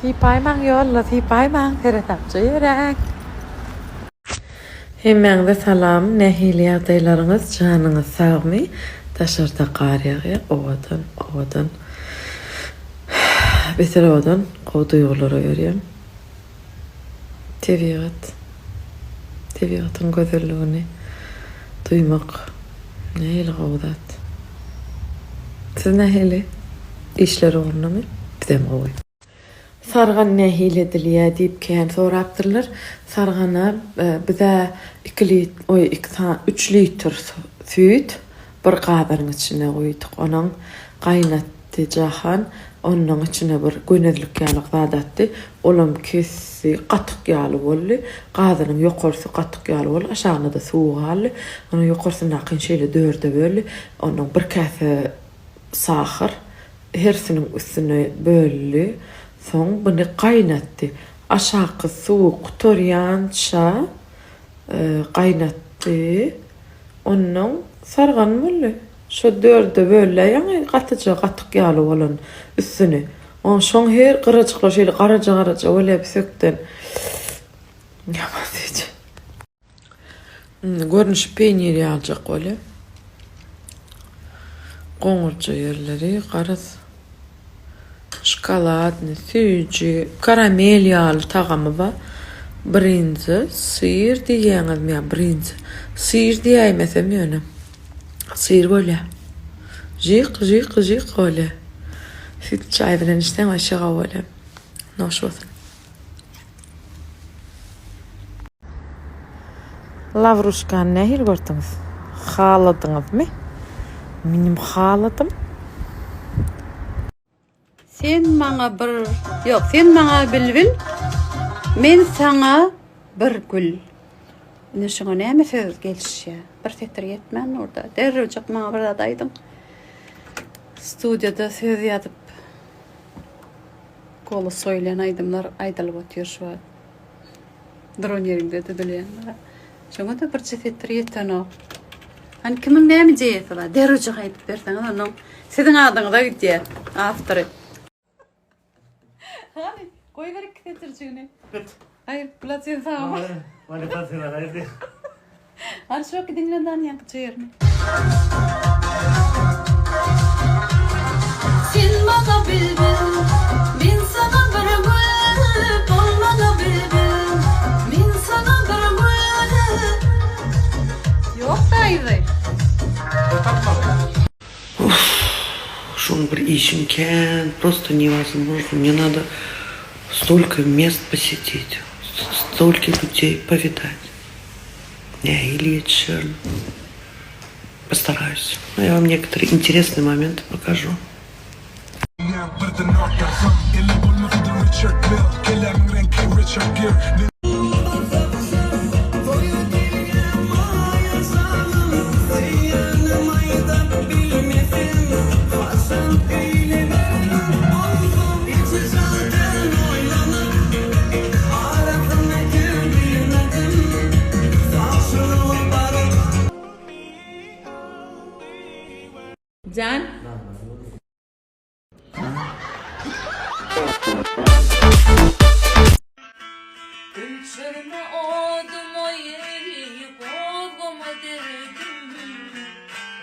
Sypaýmaň ýolda sypaýmaň seresapja ýöräň. Hemmäňize salam nähili ýagdaýlaryňyz janyňyz sagmy daşarda gar ýagýar owadan owadan beter owadan gowy duýgulara berýär tebigat tebigatyň gözelligini duýmak nähili gowy zat siz nähili işler ugrundamy bizem gowy. Sargan nähili edilýä diýip kän sorapdyrlar. Sargana bizä iki lit oý iki sany üç litr süýt bir gazanyň içine guýduk. Onuň gaýnatdy Jahan. Onnoň içine bir gönezlik ýaly zat atdy. Olam kesdi, gatyk ýaly boldy. Gazanyň ýokarsy gatyk ýaly boldy, aşagynda-da suwy galdy. Onuň ýokarsyndakyny şeýle dörde böldi. Onnoň bir käse sahar hersiniň üstüne böldi. Soň buny gaýnatdy. Aşaky suwy gutarýança gaýnatdy. Onnoň sargan boldy. Şo dörde böldi ýaňy gatyja gatyk ýaly bolan üstüni. Oň şoň her gyrajyklary şeýle garaja-garaja bolýar pisökden. Ýaman süýji. Görnüşi peýnir ýaljak bolýar. Goňurja ýerleri garaz şokoladny, süýji, karamel ýaly tagamy bar. Brinza, syr diýýäňizmi ýa brinza? Syr diýäýmesem ýöne. Syr bolýar. Jyk, jyk, jyk bolýar. Süýtli çaý bilen içseň waşe gowy bolýar. Noş bolsun. Lawruşkany nähili gördüňiz? Haladyňyzmy? Menem haladym. Sen maňa bir, ýok, sen maňa bilbil, men saňa bir gül. Indi şuňa näme söz gelişýär? Bir setir ýetmän dur-da. Derrewjik maňa bir zat aýdyň. Studiýada söz ýazyp Golos goýulýan aýdymlar aýdylyp otyr şu wagt. Duran ýeriňde-de bilýän. Şoňa-da birje setir ýetenok. Hany kimiň näme ideýasy bar? Derrewjik aýdyp berseňiz onnoň siziň adyňyza gidýär awtory. Hany, goýber iki setirjigini. Git. Aý, bular sen sag bol. Maňa sen aýdy. Hany şo diňle dan ýaňkyja ýerini. Sen maňa bilbil, men saňa bir gül, Bol maňa bilbil, men saňa bir gül. Ýok daýzy. Uff, şoň bir işim kän, prosto nevozможно, мне надо stolko mest posetить, stolko людей powidать. Nähili ýetişerin? Postaraýus. No ýa vam nekotore interesnyý momenty pokažu. Jan. Öçürme oduma ýeri, gozgama derdim,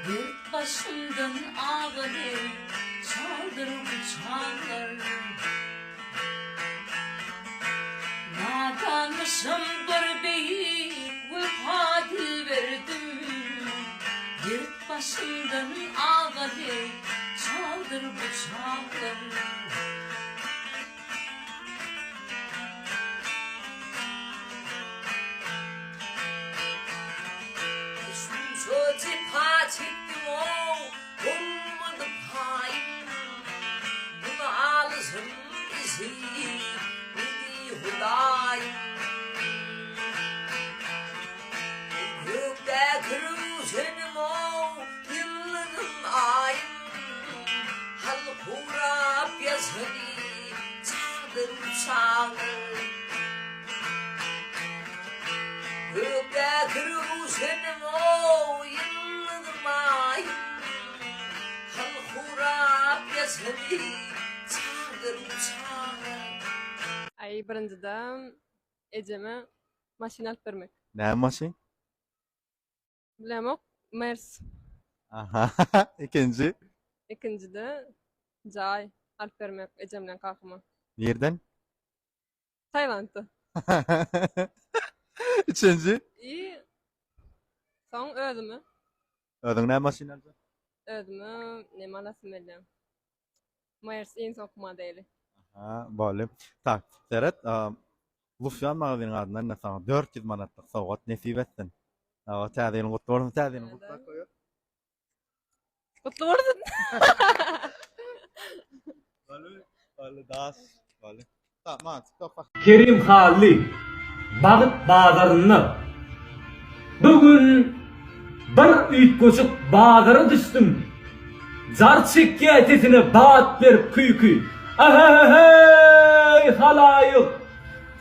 Dert başymdan agady, çaldyr bu çaglar. Nadanmyşym bir beýik wepa dilberdim, Dert başymdan agady, çaldyr bu çaglar. Şunça jepa çekdim-ow, bolmady paýym. Bu nalyşym eşitmedi Hudaýym. Gökdäki röwşenim-ow, ýyldyzym, aýym. Halk gurap ýaşady, çadyr uçagyr. Gökdäki röwşenim-ow, ýyldyzym, aýym. Halk gurap ýaşady, çadyr uçagyr. Aý birinjiden ejeme maşyn alyp bermek. Näme maşyn? Bilemok, Mers. Aha, ikinji. Ikinjide jaý alyp bermek ejem bilen kakama. Nirden? Tailandda. Üçünji. I soň özüme. Özüň näme maşyn aljak? Özüme neme alasym gelýär? Mers iň soňky modeli. Aha, boldy. Tak, seret, Lufyan magazynyň adyndan ine saňa 400 manatlyk sowgat nesip etsin. Hawa, täze ýylyň gutly bolsun, täze ýylyň gutlap goýber. Gutly bolsun. Boldy, boldy, daş, boldy. Tak, maňa TikTok bak. Kerim Hally, Bagt bazarynda. Bu gün bir üýtgeşik bazara düşdüm. Jar çekýä sesine bat berip küýki. Ähähäý halaýyk!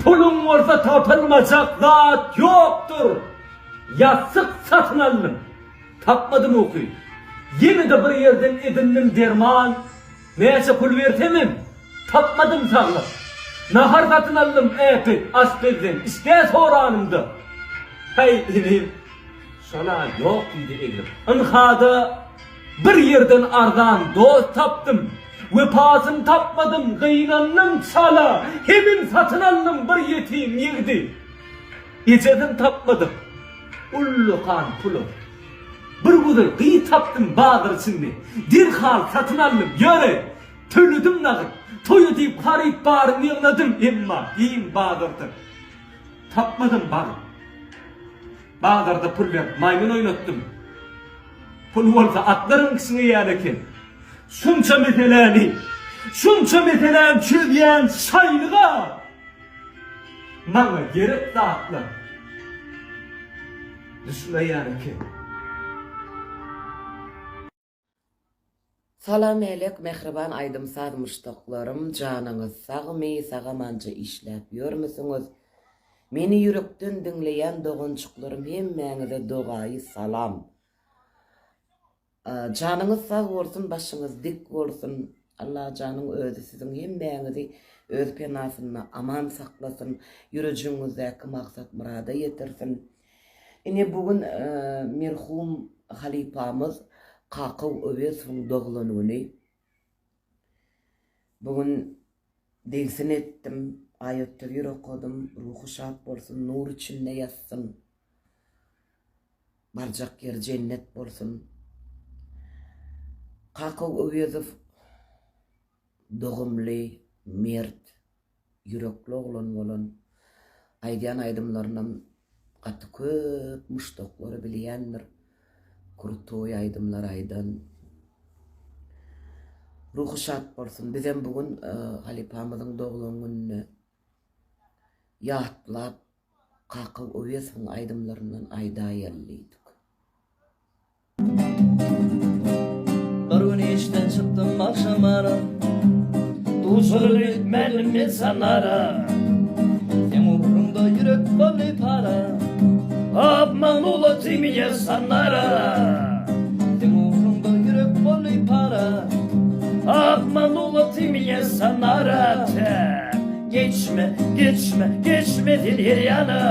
Puluň bolsa tapylmajak zat ýokdur! Ýassyk satyn aldym. Tapmadym uky. Ýene-de bir ýerden edindim derman. Näçe pul bersemem, tapmadym saglyk. Nahar satyn aldym äpet aşpezden işdä soranymda. Häý, inim, şol-a ýok diýdi eglip. Ynha-da, bir ýerden arzan dost tapdym. Wepasyny tapmadym, gynandym çala. Hemem satyn aldym bir ýetim ýigdi. Ejesini tapmadyk, ullakan pula. Bir gözel gyz tapdym bazar içinde. Derhal satyn aldym, ýöne töledim nagt. Toýa diýip haryt baryny ýygnadym, emma giň bazarda tapmadym bagt. Bazarda pul berip maýmyn oýnatdym. Pul bolsa atlaryň kişňeýän eken. Şunça meseläni, şunça meseläni çözýän şaýlyga! Maňa gerek zatlar düşmeýän eken. Salam-elek mähriban aýdym-saz muşdaklarym janyňyz sagmy sagamanja işläp ýörmüsiňiz meni ýürekden diňleýän doganjyklarym hemmäňize dogaýy salam Janyňyz sag bolsun başyňyz dik bolsun Allajanyň özi siziň hemmäňizi öz penasynda aman saklasyn ýürejigiňizdäki maksat myrada ýetirsin Ine bu gün merhum halypamyz Kakow Öwezowyň doglan güni Bu gün degsin etdim aýat-töwir okadym ruhy şat bolsun nur içinde ýatsyn. Barjak ýeri jennet bolsun. Kakow Öwezow dogumly, mert, ýürekli oglan bolan. Aýdýan aýdymlarynam gaty köp muşdaklary bilýändir. Krutoý aýdymlar aýdan. Ruhy şat bolsun. Bizem bu gün halypamyzyň doglan gününe ýatlap Kakaw Öwezowyň aýdymlaryndan aýdaýaly diýdik. Bir gün işden çykdym agşamara Duşar öýtmedim men sanara Seň ugruňda ýürek boldy para Obmanuла ty меня Sanara Seň ugruňda ýürek boldy para Obmanuла ty меня Sanara Geçme, geçme, geçme sen her ýana.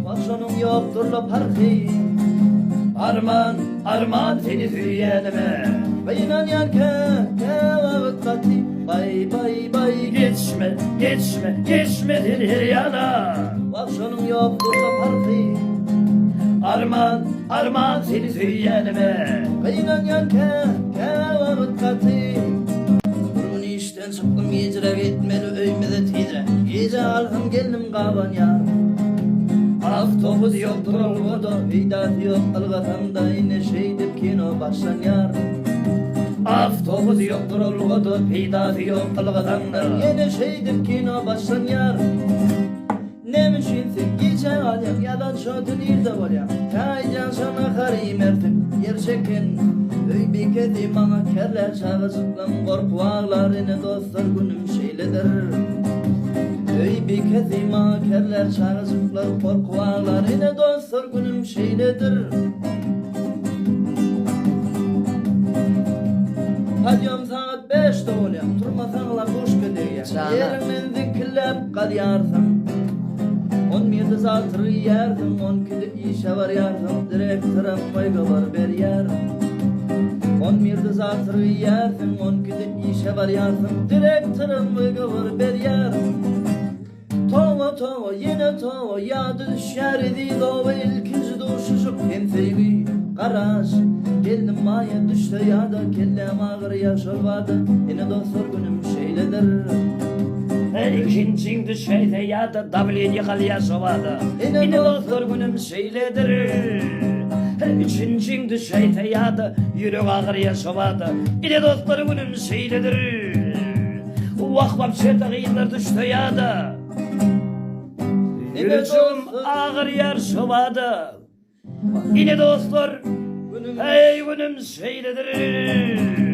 Wah şonuň ýokdur-la parhy. Arman, arman seni söýýänime. Gynanýan kä, kä wagt gaty. Baý, baý, baý. Geçme, geçme, geçme sen her ýana. Wah şonuň ýokdur-la parhy. Arman, arman seni söýýänime. Gynanýan kä, kä wagt gaty. Bir gün işden çykdym gijräk gitmeli öýmüze tizräk Gije alsam gelnim gabanýar Awtobus ýok duralgada peýdasy ýok ylgasaňda ine şeýdip kino başlanýar Awtobus ýok duralgada peýdasy ýok ylgasaňda ýene şeýdip kino başlanýar. Näme üçin sen gijä galýaň ýalan şo tün irde bolýaň Tä aýdýança nahar iýmersiň ýer çeken Öý bikesi maňa kerlär çagajyklam gorkup aglar ine dostlar günüm şeýledir Öý bikesi maňa kerlär çagajyklar gorkup aglar ine dostlar günüm şeýledir Podýom sagat bäşde bolýar turmasaňla puşka degýär Jana. Ýeriňden ziňkilläp. galýarsyň. On birde zatry iýýärsiň, on ikide işe barýarsyň, direktoram wygovor berýär. On birde zatry iýýärsiň, on ikide işe barýarsyň, direktoram wygovor berýär. Toba toba ýene toba ýada düşýär eziz oba ilkinji duşuşyk hem söýgi garaş geldim maýa düşse ýada kelläm agyrýar şol bada ine dostlar günüm şeýledir. Ikinjiň düşäýse ýada dawleniýe galýar şo bada ine dostlar günüm şeýledir. Üçünjiň düşäýse ýada ýürek agyrýar şo bada ine dostlar günüm şeýledir. Wah wapşeta gyzlar düşse ýada. Ýüregim agyrýar şo bada. Ine dostlar, heý günüm şeýledir.